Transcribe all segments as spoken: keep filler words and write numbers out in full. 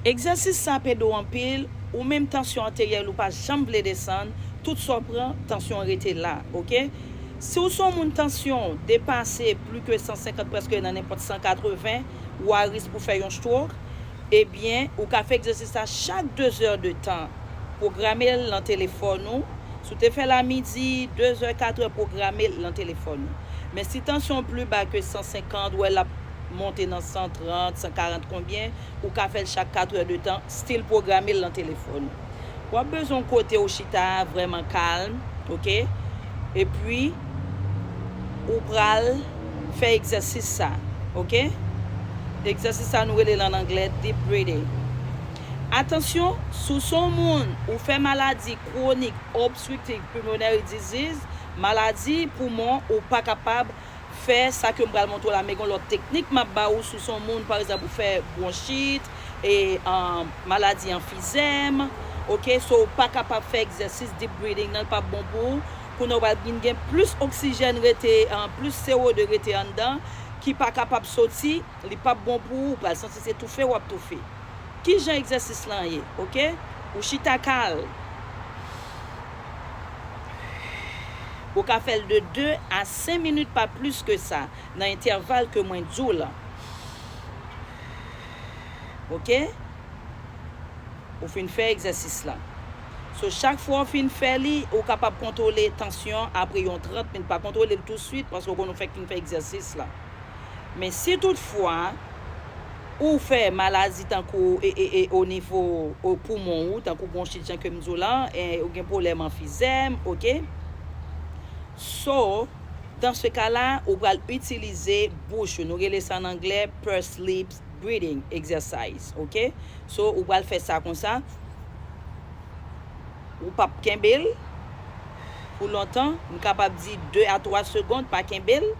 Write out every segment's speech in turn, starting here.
Egzèsis sa ap ede w anpil, ou menm tansyon ateryèl ou pa janm vle desann, tout sa w pran, tansyon an rete la, oke? Si w se yon moun tansyon depase pli ke san senkant, prèske nan nenpòt san katreven, ou a risk pou fè yon stroke, ebyen, ou ka fè egzèsis sa chak de zè de tan. Pwograme l nan telefòn ou. Si w te fè l a midi, de zè, kat è, pwograme l nan telefòn ou. Men si tansyon w pli ba ke san senkant, ou wè l ap monte nan san trant, san karant konbyen, ou ka fè l chak kat è de tan, still pwograme l nan telefòn ou. W ap bezwen yon kote ou chita vrèman kalm, oke? Epi, ou pral fè egzèsis sa, oke? Egzèsis sa nou rele l an anglè deep breathing. Atansyon, si w se yon moun ou fè maladi kwonik obstructive pulmonary disease, maladi poumon, ou pa kapab fè sa ke m pral montre w la, men gen lòt teknik m ap ba ou si w se yon moun, pa egzanp, ou fè bwonchit, e, um, maladi anfizèm, oke? So, ou pa kapab fè egzèsis deep breathing nan, l p ap bon pou ou. Kounye a, ou pral vin gen plis oksijèn rete, um, plis C O de rete anndan, ki pa kapab soti, li p ap bon pou ou, ou pral santi se toufe w ap toufe. Ki jan egzèsis lan ye, oke? Ou chita kalm. Ou ka fè l de de a senk minit, pa plis ke sa, nan entèval ke mwen di w lan. Oke? Ou fin fè egzèsis lan. So, chak fwa w fin fè li, ou kapab kontwole tansyon apre yon trant minit. Pa kontwole l touswit, paske w konn ou fèk fin fè egzèsis lan. Men si toutfwa, ou fè maladi tankou, e, e, e, o nivo, o poumon ou, tankou bwonchit, jan ke m di w lan, e, ou gen pwoblèm anfizèm, oke? So, dans ce cas-là, ou pral itilize bouch ou. Nou rele sa an anglè pursed lips breathing exercise, oke? So, ou pral fè sa konsa. Ou p ap kenbe l pou lontan. M kapab di de a twa segonn, pa kenbe l,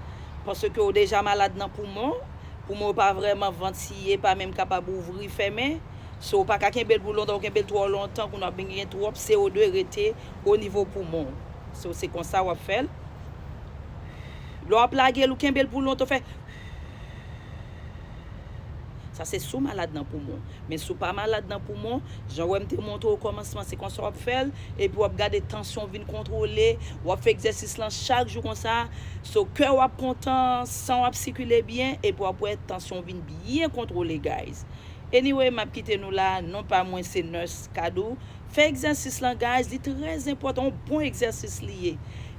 paske ou deja malad nan poumon. Poumon yo pa vrèman vantiye, pa menm kapab ouvri, fèmen. So, ou pa ka kenbe l pou lontan, ou kenbe l twò lontan, kounye a w ap gen twòp C O de rete o nivo poumon. So, se konsa w ap fè l. Lè w ap lage l, ou kenbe l pou lontan, ou fè. Sa se si w malad nan poumon. Men si w pa malad nan poumon, jan w wè m te montre w okòmansman, se konsa w ap fè l, epi w ap gade tansyon w vin kontwole, w ap fè egzèsis lan chak jou konsa. So, kè w ap kontan, san w ap sikile byen, epi w ap wè tansyon w vin byen kontwole, guys. Anyway, m ap kite nou la, non pa mwen se Nurse Kadou. Fè egzèsis lan, guys, li trè enpòtan, yon bon egzèsis li ye.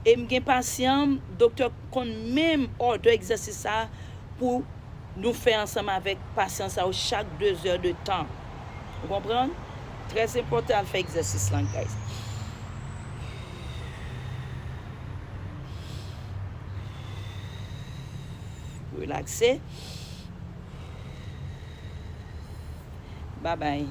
E m gen pasyan m, doktè konn menm òdè egzèsis sa pou nou fè ansanm avèk pasyan sa yo chak de zè de tan. Ou konprann? Trè enpòtan al fè egzèsis lan, guys. Relakse. Babay.